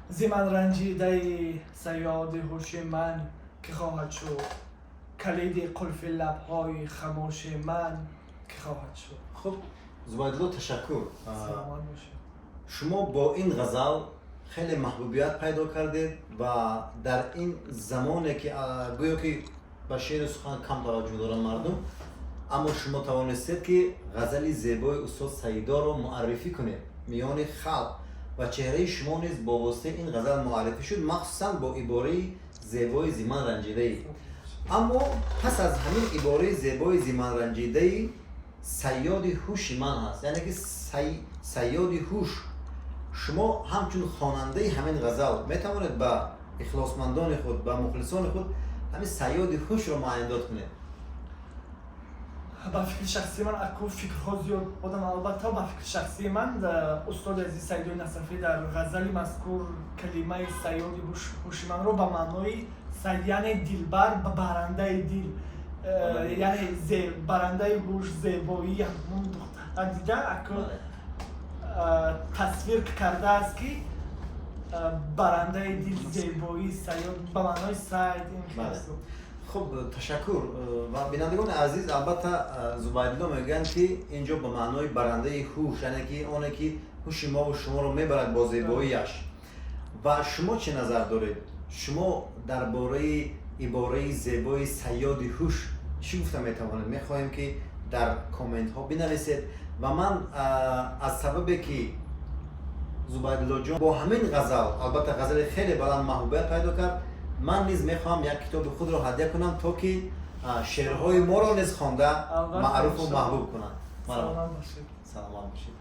Зи ман ранҷидаи, саёди ҳуши ман ки хоҳад шуд? Калиди қулфи лабҳои хамӯши ман ки хоҳад шуд? Хуб, Зубайдулло, ташаккур. Саломат бошед. Шумо бо ин ғазал хеле маҳбубият пайдо кардед ва дар ин замоне ки гӯё ки ба шеъру сухан кам таваҷҷӯҳ доранд мардум, аммо шумо тавонистед, ки ғазали зебои устод Саидоро муаррифӣ кунед миёни халқ ва чеҳраи шумо низ бо воситаи ин ғазал муаррифӣ шуд, махсусан бо ибораи зебои «Зи ман ранҷидаӣ». Аммо пас аз ҳамин ибораи зебои «Зи ман ранҷидаӣ», «саёди ҳуши ман» ҳаст, яъне ки саёди ҳуш. Шумо ҳамчун хонандаи ҳамин ғазал метавонед ба ихлосмандони худ, ба мухлисони худ ҳамин саёди ҳушро муайяндод кунед? Ба фикри шахсии ман, аку фикрҳо зиёд одам, албатта, ба фикри шахсии ман, устоди азиз Саидои Насафӣ дар ғазали мазкур калимаи саёди ҳуши манро ба маънои, яъне дилбар, ба барандаи дил, яъне барандаи ҳуш, зебоии ҳамон духтара дида, аку тасвир кардааст, ки барандаи дил, зебоии саёд ба маънои сайд ин. Хуб, ташаккур. Ва бинандагони азиз, албатта, Зубайдулло мегӯянд, ки ин ҷо ба маънои барандаи ҳуш, яъне ки оне ки ҳуши мову шуморо мебарад бо зебоияш. Ва шумо чӣ назар доред? Шумо дар бораи ибораи зебои саёди ҳуш чӣ гуфта метавонед? Мехоҳем, ки дар комментҳо бинависед. Ва ман, аз сабабе ки Зубайдуллоҷон бо ҳамин ғазал, албатта, ғазали хеле баланд маҳбубият пайдо кард, ман низ мехоҳам як китоби худро ҳадя кунам, то ки шеърҳои моро низ хонда маъруфу маҳбуб кунанд. Саломат бошед. Саломат бошед.